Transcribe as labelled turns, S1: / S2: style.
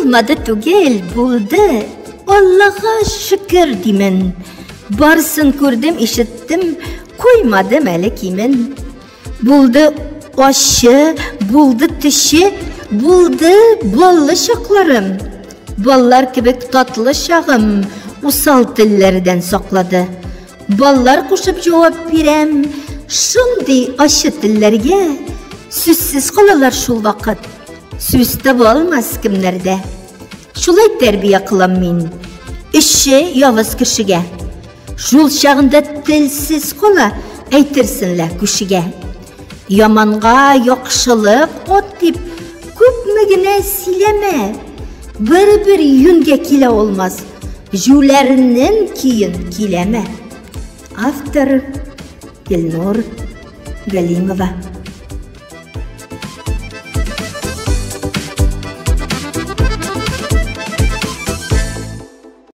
S1: Булмады түгел, булды. Аллага шөкер димен. Барсын күрдем, ишеттем, куймадым әле кимен. Булды ачы, булды төче, булды баллы чакларым. Баллар кебек татлы чагым усал телләрдән саклады. Баллар кушып җавап бирәм, шундый ачы телләргә сүзсез калалар шул вакыт. Сүз таба алмас кемнәрдә. Шулай тәрбия кылам мин. Эшче явыз кешегә. Шул чагында телсез кала, әйтерсен лә күшегә. Яманга яхшылык от дип күпме генә сөйләмә. Бер-бер юньгә килә алмас. Җүләрнең киен киләме? Автор Илнур Галимова.